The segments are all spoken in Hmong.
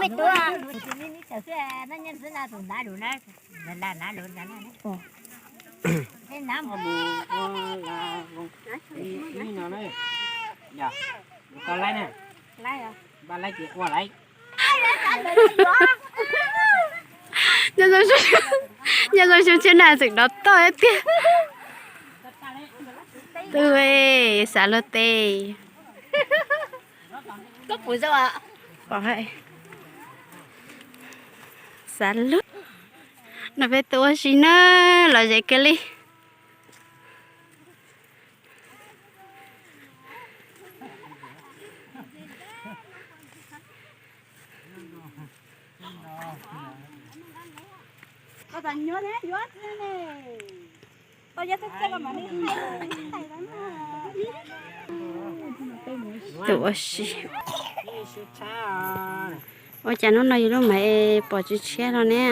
Tus, tus ni ni tawm xwb, no nyob xwb na, tus ntav lus na, la ntav lus ntav na. Mus ua la, ib no na, yog, mus tau laib na, npaj laib ces ua laib. Nyob zoo xyoo tshiab na tseem nrov toj tiag. Twb xav luag tes. Pom hais, xav luag. No peb tuaj ua si na, los ze kiag li. Tus ua si. Ua cas hnub no yus lub maiv pom tshiab tshiab no ne?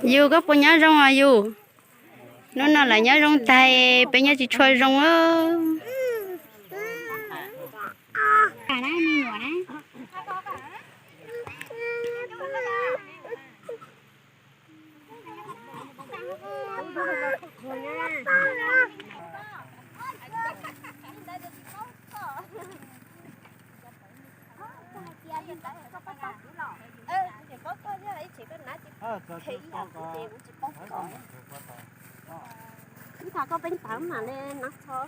Yus koj puas nyob zoo os yus? Hnub no lawv nyob zoo tag, peb nyob tsis tshua zoo. Ib thaum koj peeb tawv mam li nov txho.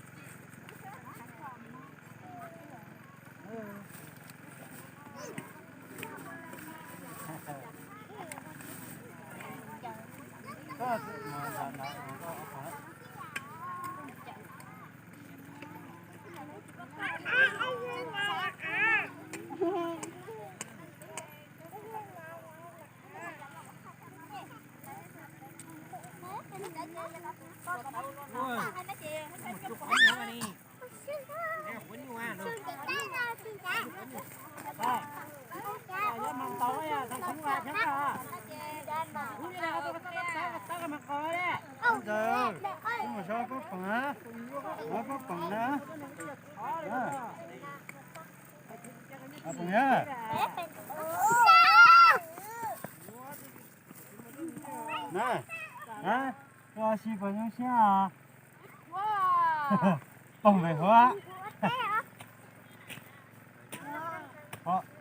Ua si puas nyuaj siab? Poog pem huab.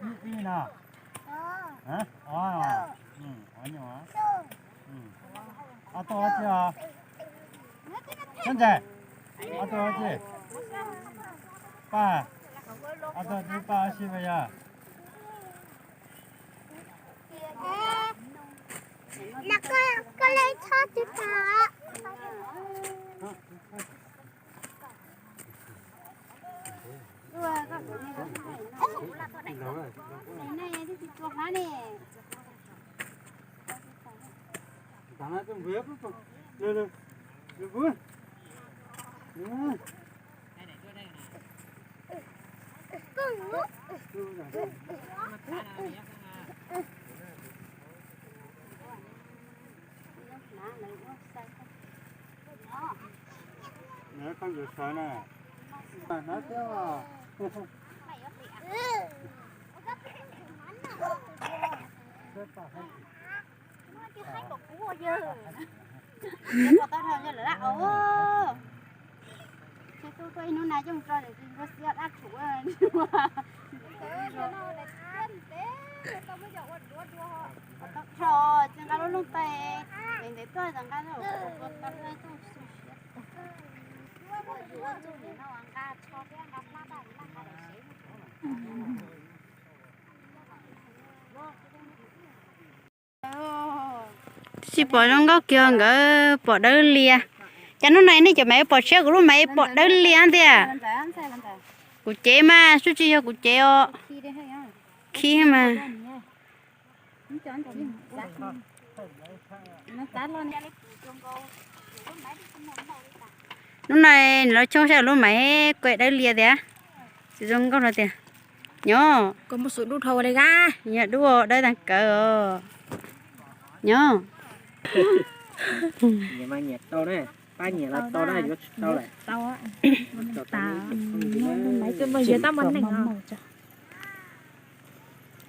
Ib no. Ob nyuam. Ob tug dab tsi os? Koj ntses. Ob tug dab tsi? Paj. Ob tug dab tsi paj ua si puas yog? Koj ntxim sawv na. Hnab thiab os. Pom tau dhau lawm lawm os. Ces tu tuaj ib hnub na yooj tso, tsis ntsuab xiab dab tshuv. Tso tsis nqa lub looj tais, ntev ntev tuaj tsis nqa lub tais tuaj xu siab. Ua txuj nim no nqa tsho thiab nqa plab daj nqa dam sev. Tsis pom zoo nkauj kiag, nkawd pom dawb lias. Cas hnub no nej cov maiv pom tshiab, kuv lub maiv pom dawb lias tiag. Kuv cev mas, sub tsis yog kuv cev os. Khib mas. Hnub no nws los tshooj saib lub maiv kuj dawb lias tiag. Tsis zoo nkauj no tiag. Nyob. Yog dub dawb tag kawg os. Nyob.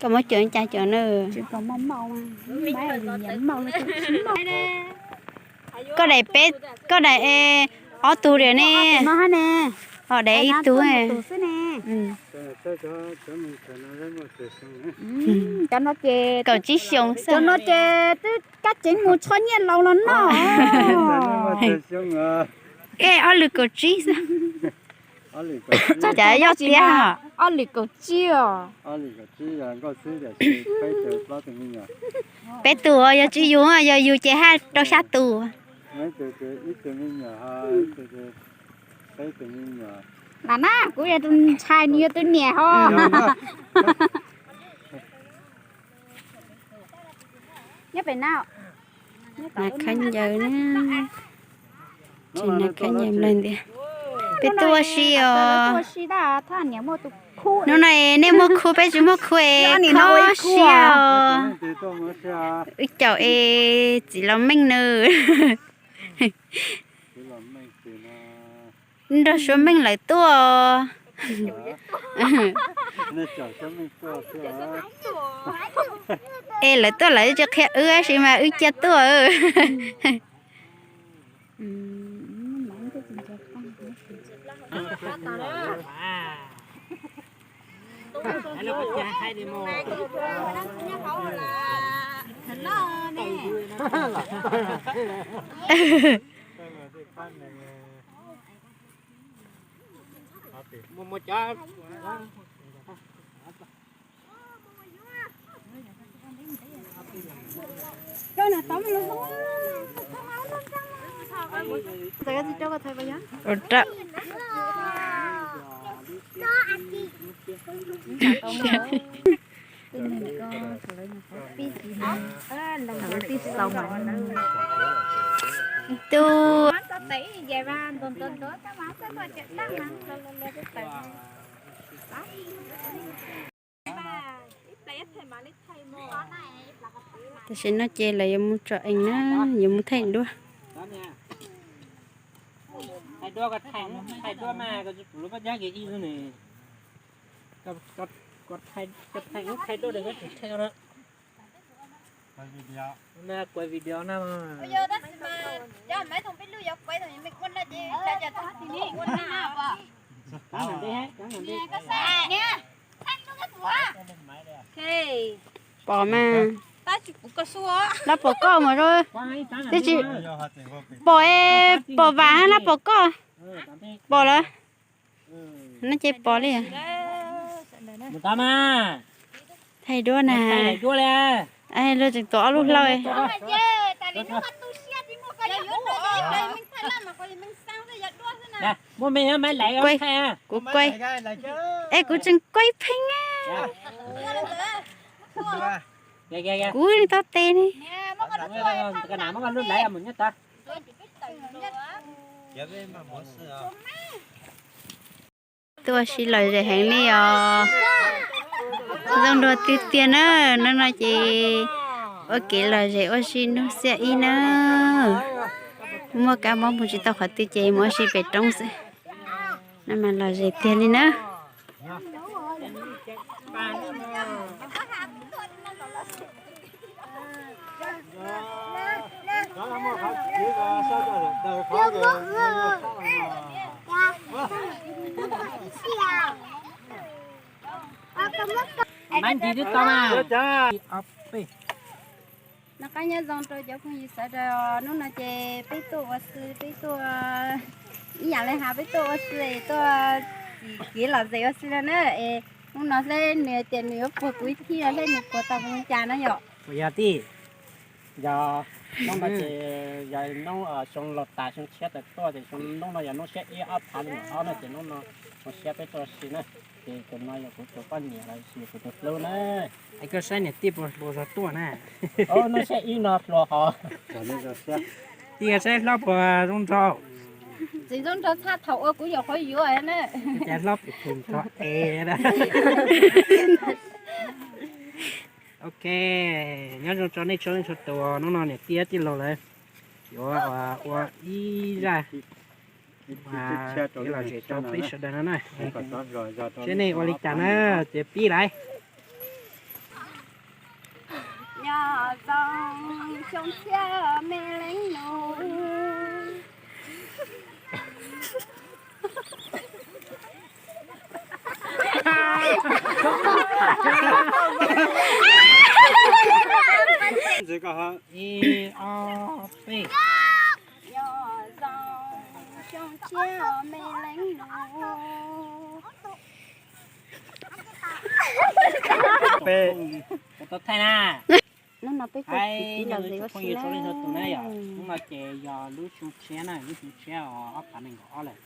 Koj muab cov cas cov na. Koj daim peb, koj daim ob tug diam ne. Ho daim ib tug. Kaum tsib xyoo xwb. Cov no ces twb kab tseev mus tshuab nyiaj laus los noj. Ej, ob lwm kaum tsib xwb. Cas yog tiag. Ob lwm kaum tsib os. Peb tus yog tsis yus, yog yus ces haj rau xya tus. Lam na, kuv yog tus ntxhais, nws yog tus niam ho. Nyob pem na. Nas khaib ncaws na. Tsis nas khaib ncaws nplaig ntias. Peb tuaj ua si os. Hnub no nej muaj khu peb tsis muaj khu es kho siab os. Wb caum es txiv los meej nws. Nrog Suav Meej lawv tuaj. Es lawv tuaj lawv tsis qhia wb tab sis mas wb cia tuaj. Tus Tam sim no ces lawv yuav mus tso ees na, yuav mus thaij duab. Pom mas, lab pom koj mas, twb tsis pom, pom vas lab pom koj, pom lawm, no ces pom li. Thaij duab na, luag tseem tuav ob lub hlab. Kuv kuaib, es kuv tseem kuaib pheej. Kuv tau tes ne. Tuaj ua si lom zem heev li os. Zoo dua tiag tiag na, hnub no ces ua kev lom zem ua si hnub xiab ib na. Muaj kab mob mus tsis tau qhov twg ces mus ua si pem roob xwb. No mas lom zem tiag li na. Noj qab nyob zoo rau cov phooj ywg sawv daws, hnub no ces peb tuaj ua si, peb tuaj ib yam li hais peb tuaj ua si, tuaj txhim kev lom zem ua si no na. Es hnub no seb nws tias nws yuav puag kuv ib thij no seb nws puag tau mus li cas na yom. Yog tij, yog hnub no ces yog hnub xyoo laus tas xyoo tshiab tawm tuaj ces xyoo hnub no yog hnub xiab ib ob phav li ob no ces hnub no xyoo tshiab peb tuaj ua si na. Ces tus no yog kuv tus poj niam los sis kuv tus hlub na. Es koj saib niam tij puas zog tuaj na? Hnub xiab ib no hluas hos. Tij saib hlob puas zoo nraug. Txiv zoo nraug txhaj thaum ua kuv nyuam qhuav yuav na. Cas hlob pem khoom tso es na. Ok, nyob zoo tso nej txhua leej txhua tus, hnub no niam tij tij laug lawv yuav ua ib zaj kev lom zem rau peb sawv daws no na. Seb nej ua li cas na, ces pib lawm. Nyob zoo xyoo tshiab me leej nus. Ib, ob, peb. Nyob zoo xyoo tshiab me leej nus. Peb, kuv tau thaij na. Hnub no peb cov txiv tij laug lawv yuav ua si na. Hnub no ces yog lub xyoo tshiab na, lub xyoo tshiab os, ob phav nees nkaum ob lawm.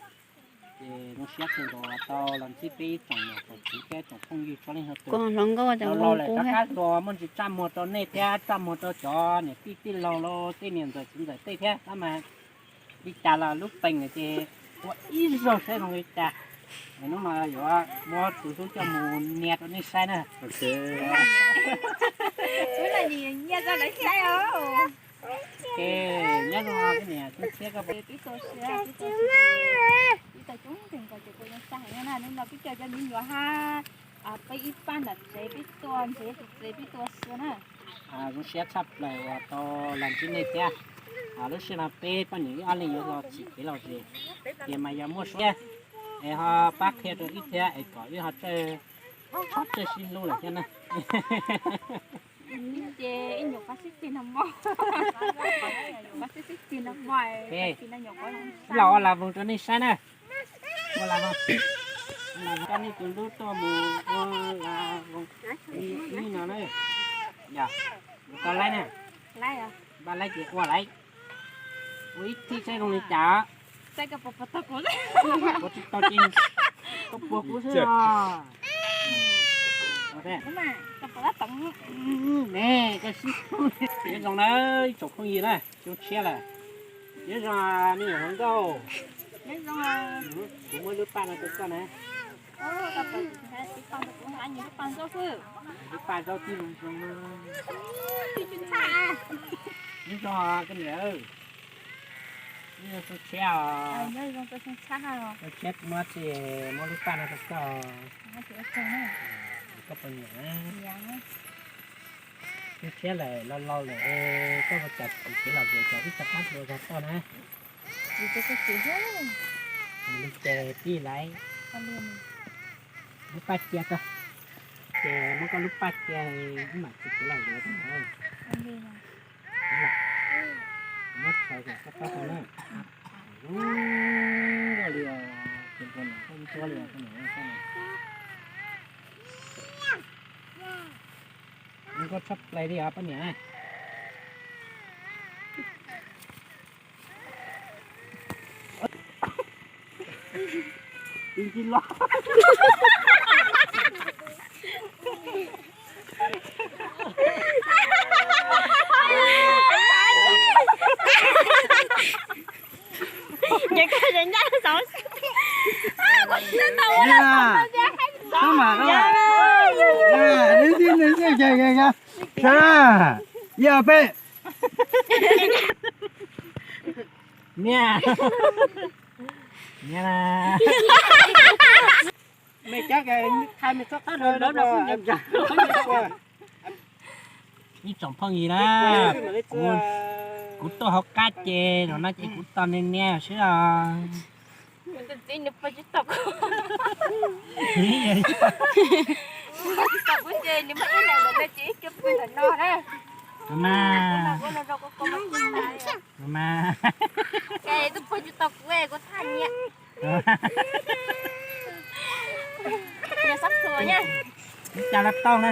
Ces zoo siab kawg nkaus tau los ntsib peb ib tsoom niam tsoom txiv thiab tsoom phooj ywg txhua leej txhua tus. Hluas nkauj los lawm rov qab hluas muaj ntsis txaj muag rau nej thiab txaj muag rau cov niam tij tij laug los tej niam ntxawm txiv ntxawm tej thiab tab mas li cas los lub peem ces ua ib zaug saib zoo li cas. Hnub no yuav muab tus hlub coj mus nias rau nej saib na. Nyob zoo peb niam tij thiab koj peb tua siab, peb tua siab, peb tua coob nteeg nkaus ces kuv zoo tshaj heev na. Hnub no peb coj cov me nyuam hab peb ib pab nram tsev peb tua ntsev rau tsev peb tua xwb na. Zoo siab tshaj plaws uas tau los ntsib nej thiab. Lub sij hawm no peb poj niam wb ob leeg yuav los tsim kev lom zem, ces mas yog muaj siab es ho pab qhia rau wb thiab es kom wb ho txawj, txawj sib hlub lawm thiab na. Ces ib nyuag qab sib tig no mog, qab sib tig no mog, los ua las voos rau nej saib na. Ua las voos, ua las voos, koj nej tus hlub tuaj mus ua las voos ib no na. Yog, kuv tau laib na. Npaj laib ces ua laib. Ua ib thij saib zoo li cas. Ua tsis tau ces koj puag kuv xwb os. Ne, koj sib, nyob zoo na, ib tsoom phooj ywg na, xyoo tshiab lawm. Nyob zoo me nyuam hluas nkauj. Kuv muab lub paj no rau koj na. Lub paj zaub tij zoo zoo. Nyob zoo koj niam. Nyob zoo xyoo tshiab os. Xyoo tshiab muab tsis, muab lub paj no rau koj. Koj puas nyiam na? Xyoo tshiab lawm, laus laus lawm, koj puas kam tsim kev lom zem, cov ib txoj qab hlua zog toj na. Li ces pib lawm. Lub paj cia tso. Ces muab koj lub paj cia, wb mam tsim kev lom zem. Muab tshais kom koj pab tau na. Zoo li os, tus npua niam koj ntsuab li os, koj niam koj na. Zoo nkauj tshaj plaws li os poj niam. Yog peb. Niam. Niam na. Ib tsoom phooj ywg na, kuv tuaj hauv qab ces no ces kuv tos niam niam xwb os. Mas, mas, cas los tau na.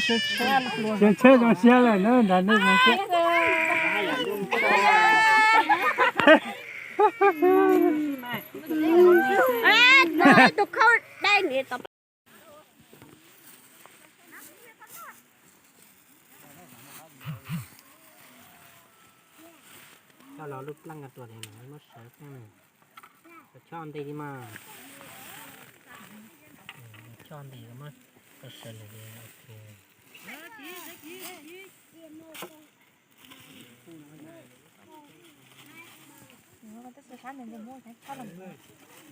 Xyoo tshiab zoo siab lawm na, nrog nej zoo siab. Tus khaub dai niam tom Coj los lub plab nka tuaj li no muab sawv xeeb na. Coj nti li mas. Coj nti muab sawv lawm li, ok.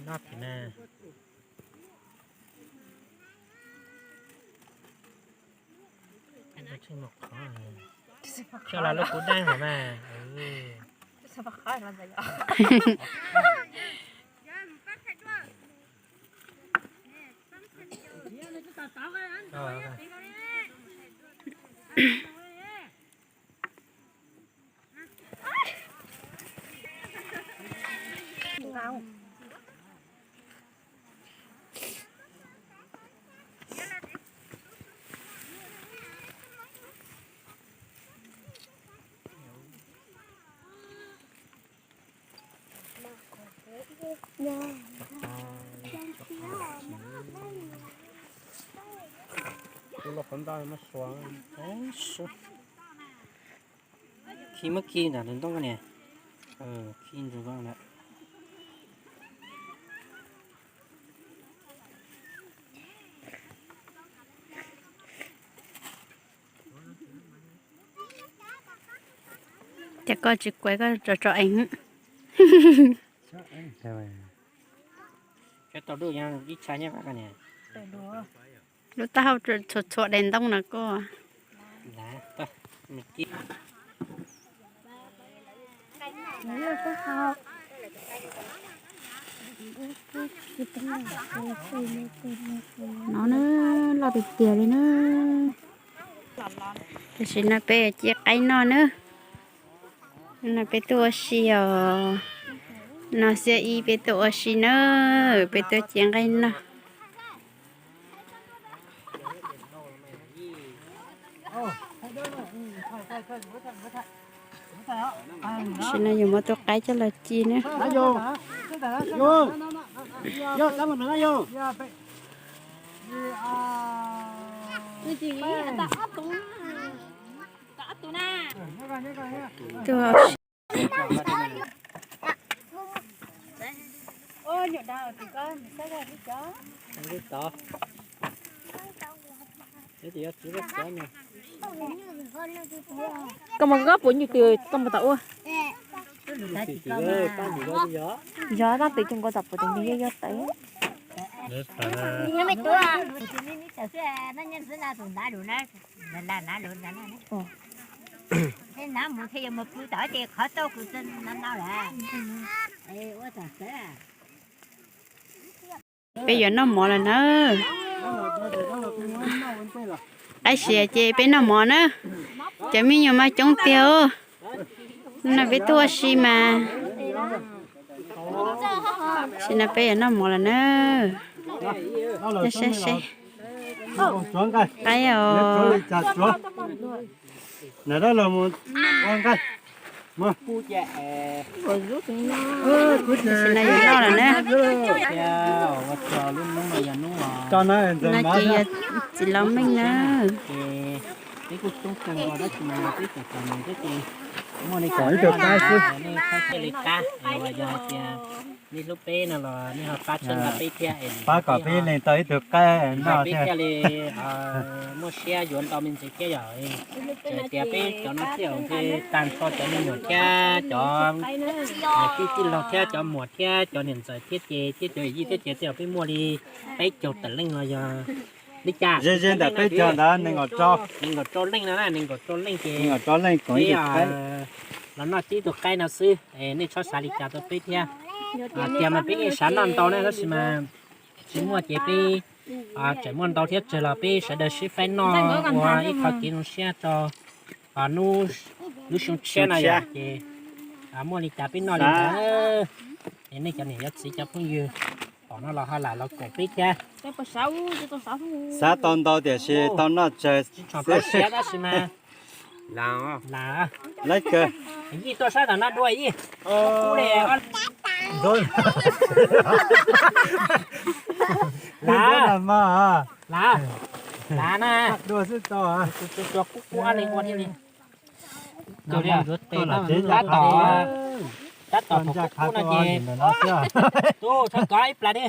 Noj thiab na. Coj los lub kub daj no mas. Tus los qhov ntau mas suav. Khi muab khi ntawm tus ntoo ko niam. Khi ntawm ko lawm. Ces koj tsis kuav koj tso tso eev. Lub taub hau txhuam txhuam daim ntoo no koj. No na, loj tiag tiag li na. Tam sim no peb cia qaib noj na. No peb tuaj ua si os. No xiab ib peb tuaj ua si na, peb tuaj cia nqaij noj. Tam sim no yuav muab tus qaib coj los ci na. Tus Koj mus koj puv nyuj twg koj mus tom ua. Yog tab twg coj nkaus tom puv tus nws yog yog tawv. Peb yuav noj mov lawm na. Qaib siav ces peb noj mov na. Cov me nyuam mas coob tiag. No peb tuaj ua si mas. Tam sim no peb yuav noj mov lawm na. Saib saib. Qaib os. Tam sim no yuav noj lawm na. No ces yog txiv Los Meej na. Peb kuj coob kawg nkaus tab sis mas peb tseem tseem mus thiab ces muaj nej cov li qab, yog hais tias nej hlub peb no los nej ho pab txhawb nqa peb thiab es pab kom peb leej tau ib tug qaib noj peb thiaj li muaj siab yuav ntau me ntsis thiab yom. Txawm tias peb cov no thiaj ntshe tag nrho cov me nyuam thiab cov niam tij tij laug thiab cov muam thiab cov niam ntxawm thiab ces thiab cov yij thiab ces tej zaum peb muaj li peb caug tawm leej los yog li cas. Ze ze ntawm peb caug ntawd nees nkaum rau, nees nkaum rau leej no na, nees nkaum rau leej ces nees nkaum rau leej koom ib tug qaib los noj tib tug qaib no xwb. Nej txhob xav li cas rau peb thiab. Tias mas peb yeej xav noj ntau na tab sis mas tsis muaj ces peb tseem muaj ntau thiab tsawg los peb sawv daws sib faib noj ua ib qho kev zoo siab rau hnub, lub xyoo tshiab no yom ces muaj li cas peb noj li ntawd. Es nej cov niam cov txiv cov phooj ywg pom no los ho lam los koom peb thiab. Xav tau ntau tiam sis tau noj tsawg. Tsis tshua tau siab tab sis mas lam, lam, yij tuaj sab tom no dua yij. Lam, lam, lam na. Tus tus tus qub qub ab li ua thiaj li. Tab tom, tab tom thaum kub no ces, tub, thov kov ib plag di.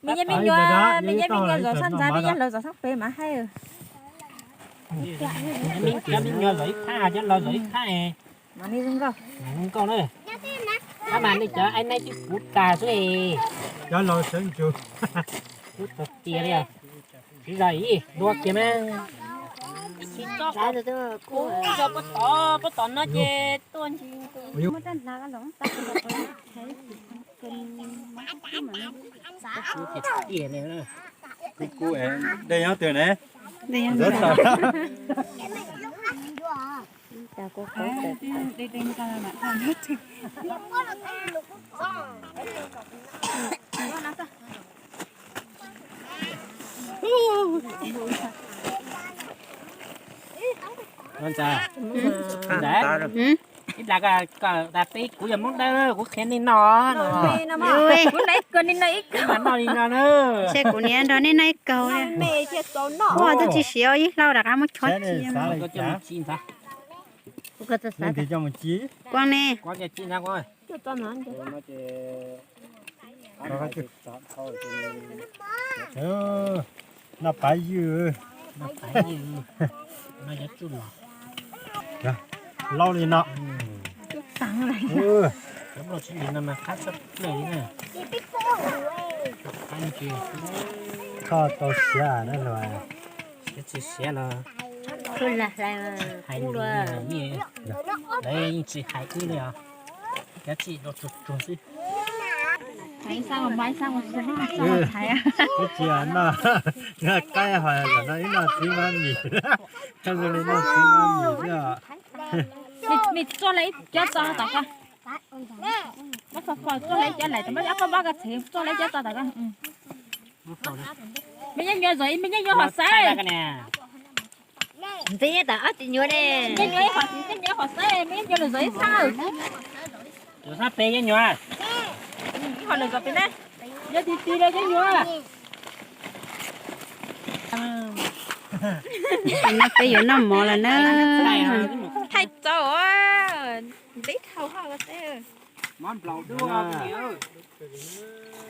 Me nyuam, me nyuam, me nyuam zov sab ntxav, me nyuam laus zov sab pem mas hais. Cov me nyuam zov ib thaj, cov laus zov ib thaj. Zoo nkauj na. Tab mas nej cov aib naib twb puv tas xwb. Cov laus sawv ntsug. Puv tas tiag li. Tsis zog ib dua kiag na. Kuv zov pob tov, pob tov no ces tuaj ntsis. Kuv, kuv, dej nyob twg ne? Ib plag koj tas peb, kuv yog Hmoob Dawb, kuv qhia nej noj no. Kuv noj ib kaug, nej noj li no na. Ces kuv niam nrog nej noj ib kaug. Ua twb tsis siav ib hlau rov qab muab chob ci. Kuv ne. Noj pab ywg. Laub li no. Kho tau siav na los. Siav tsis siav los hais lawv yeej tsis hais wb li os. Kav tsij rau tsuag tsuag xwb. Ib tsis noj, qaib ho los no ib noj txiv mab mis, zoo li noj txiv mab mis xwb os. Me txuaj lawv ib co tso tom ko. Muab fo fo txuaj lawv ib co lawm, muab ob pab koj txhev txuaj lawv ib co tso tom ko. Me nyuam nyuam zov ib, me nyuam nyuam hom xaiv. Ntxim tom ob txiv nyuam ne. Me nyuam ib hom, me nyuam hom xaiv, me nyuam lwm zov ib sab. Lwm sab pem nyuam nyuam. Ib hom lwm zov pem na. Yog ti ti rau nyuam nyuam. No peb yuav noj mov lawm na. Thaij txaus, ntxim dhau haj.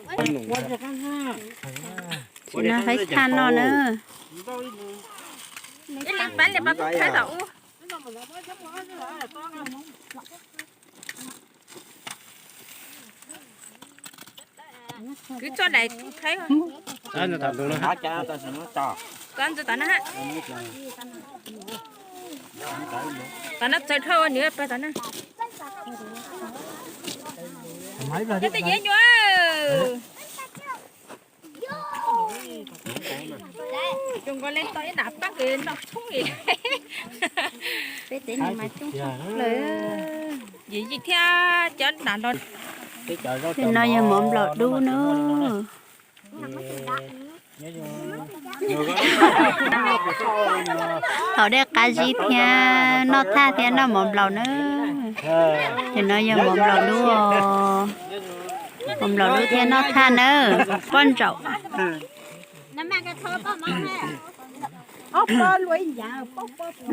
Tam sim no faib thaj noj na. Ib leeg pab li pab tub thaiv tom ub. Kwv txoj daim thaiv. Koj ntxim tom na. Tom no txawv dhau nws pawg tom na. Yog tej yev nyuam. Zoo nkaus li tau ib nram pab kws noj tshoob li. Peb tsev neeg mas coob tshaj plaws. Yim yij thiab cov nram los. Tus no yog mov nplaum dub na. Haus dej qab zib thiab noj thaj thiab noj mov nplaum na. Tus no yog mov nplaum dub os. Mov nplaum dub thiab noj thaj na. Pob ntsaum.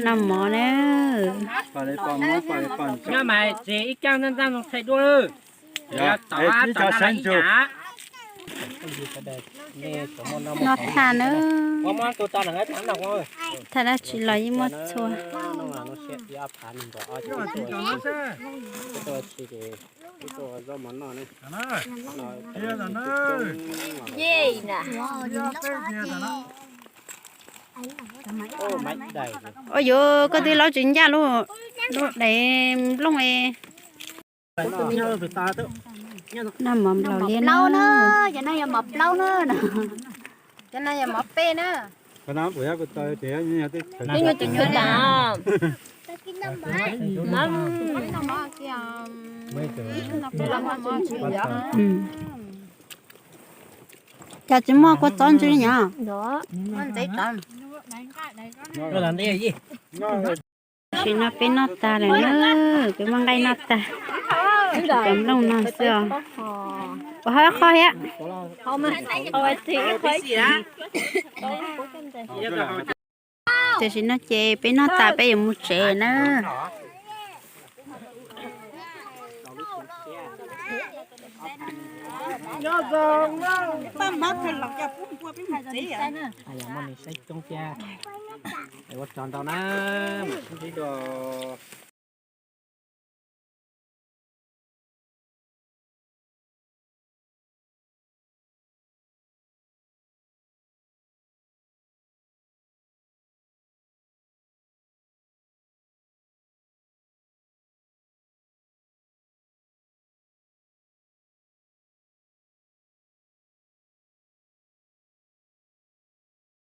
Noj mov na. Nyob mas tsis ib caj ntxaj ntxaj no thaij duab. Noj thaj na. Thaj dab tsi los yeej muaj txhua. Ua yuav koj twb laub tsis ncaj lub, lub daim nplooj li. Noj mov nplaum liab na. Cov no yog mov plaub na. Cov no yog mov peb na. Cas tsis muaj kua txob ntsw li nyom? Tam sim no peb noj tag lawm na, peb muab nqaij noj tag, cov nplooj no xwb os. Ua hau qho thiab. Tam sim no ces peb noj tas peb yuav mus tsev na. Nyob zoo na. Paj hmab kawg los cas pub npua peb mus tsev. Yog muaj neeg saib coob thiab, ua tsaug ntau na, mam sib ntsib dua.